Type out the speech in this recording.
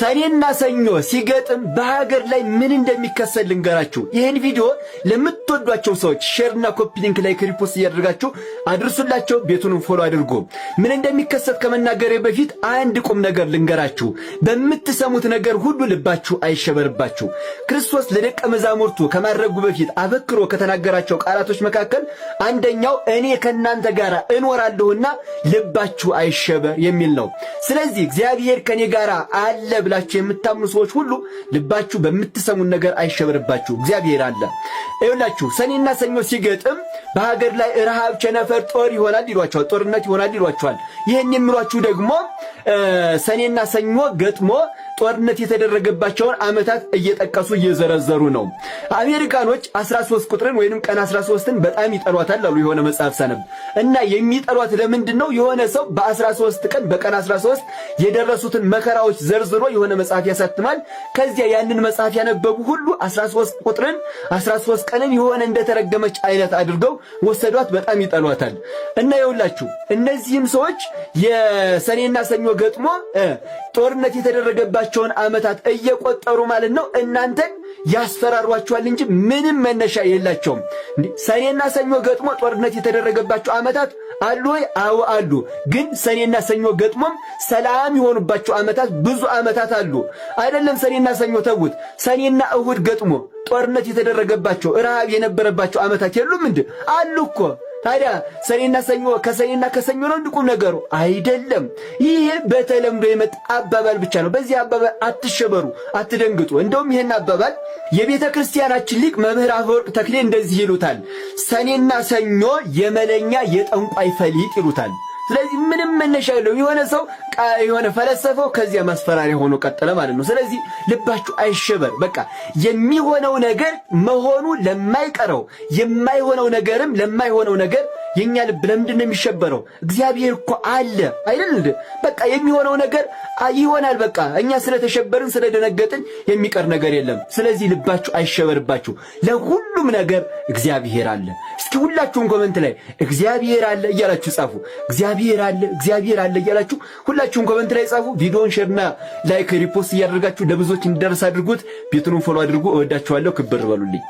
ሰኔና ሰኞ ሲገጥም በሀገር ላይ ምን እንደሚከሰት ልንገራችሁ። ይህን ቪዲዮ ለምትወዷቸው ሰዎች share ና copy link፣ like፣ repost እያደረጋችሁ አድርሱላቸው። ቤቱንም follow አድርጉ። ምን እንደሚከሰት ከመናገሬ በፊት አንድ ቁም ነገር ልንገራችሁ። በምትሰሙት ነገር ሁሉ ልባችሁ አይሸበርባችሁ። ክርስቶስ ለደቀ መዛሙርቱ ከማድረጉ በፊት አበክሮ ከተናገራቸው ቃላቶች መካከል አንደኛው እኔ ከእናንተ ጋር እኖራለሁና ልባችሁ አይሸበር የሚል ነው። ስለዚህ እግዚአብሔር ከኔ ጋር አለ ብላችሁ የምታምኑ ሰዎች ሁሉ ልባችሁ በምትሰሙን ነገር አይሸበርባችሁ። እግዚአብሔር አለ። ይኸውላችሁ ሰኔና ሰኞ ሲገጥም በሀገር ላይ ረሃብ፣ ቸነፈር፣ ጦር ይሆናል ይሏቸዋል። ጦርነት ይሆናል ይሏቸዋል። ይህን የሚሏችሁ ደግሞ ሰኔና ሰኞ ገጥሞ ጦርነት የተደረገባቸውን ዓመታት እየጠቀሱ እየዘረዘሩ ነው። አሜሪካኖች 13 ቁጥርን ወይንም ቀን 13ን በጣም ይጠሏታል አሉ የሆነ መጽሐፍ ሳነብ። እና የሚጠሏት ለምንድን ነው? የሆነ ሰው በ13 ቀን፣ በቀን 13 የደረሱትን መከራዎች ዘርዝሮ የሆነ መጽሐፍ ያሳትማል። ከዚያ ያንን መጽሐፍ ያነበቡ ሁሉ 13 ቁጥርን፣ 13 ቀንን የሆነ እንደተረገመች አይነት አድርገው ወሰዷት። በጣም ይጠሏታል። እና ይኸውላችሁ እነዚህም ሰዎች የሰኔና ሰኞ ገጥሞ ጦርነት የተደረገባቸውን ዓመታት እየቆጠሩ ማለት ነው እናንተን ያስፈራሯቸዋል እንጂ ምንም መነሻ የላቸውም። ሰኔና ሰኞ ገጥሞ ጦርነት የተደረገባቸው ዓመታት አሉ ወይ? አዎ አሉ። ግን ሰኔና ሰኞ ገጥሞም ሰላም የሆኑባቸው ዓመታት ብዙ ዓመታት አሉ። አይደለም ሰኔና ሰኞ ተዉት፣ ሰኔና እሁድ ገጥሞ ጦርነት የተደረገባቸው፣ ረሃብ የነበረባቸው ዓመታት የሉም እንዴ? አሉ እኮ። ታዲያ ሰኔና ሰኞ ከሰኔና ከሰኞ ነው እንዲቁም ነገሩ አይደለም። ይህ በተለምዶ የመጣ አባባል ብቻ ነው። በዚህ አባባል አትሸበሩ፣ አትደንግጡ። እንደውም ይህን አባባል የቤተ ክርስቲያናችን ሊቅ መምህር አፈወርቅ ተክሌ እንደዚህ ይሉታል። ሰኔና ሰኞ የመለኛ የጠንቋይ ፈሊጥ ይሉታል። ስለዚህ ምንም መነሻ የለውም። የሆነ ሰው የሆነ ፈለሰፈው፣ ከዚያ ማስፈራሪያ ሆኖ ቀጠለ ማለት ነው። ስለዚህ ልባችሁ አይሸበር። በቃ የሚሆነው ነገር መሆኑ ለማይቀረው፣ የማይሆነው ነገርም ለማይሆነው ነገር የኛ ልብ ለምንድን ነው የሚሸበረው? እግዚአብሔር እኮ አለ አይደል እንዴ? በቃ የሚሆነው ነገር ይሆናል። በቃ እኛ ስለተሸበርን ስለደነገጥን የሚቀር ነገር የለም። ስለዚህ ልባችሁ አይሸበርባችሁ። ለሁሉም ነገር እግዚአብሔር አለ። እስኪ ሁላችሁም comment ላይ እግዚአብሔር አለ እያላችሁ ጻፉ። እግዚአብሔር አለ፣ እግዚአብሔር አለ እያላችሁ ሁላችሁም comment ላይ ጻፉ። ቪዲዮውን share ና like፣ repost እያደረጋችሁ ለብዙዎች እንዲደርስ አድርጉት። ቤቱንም follow አድርጉ። እወዳችኋለሁ። ክብር በሉልኝ።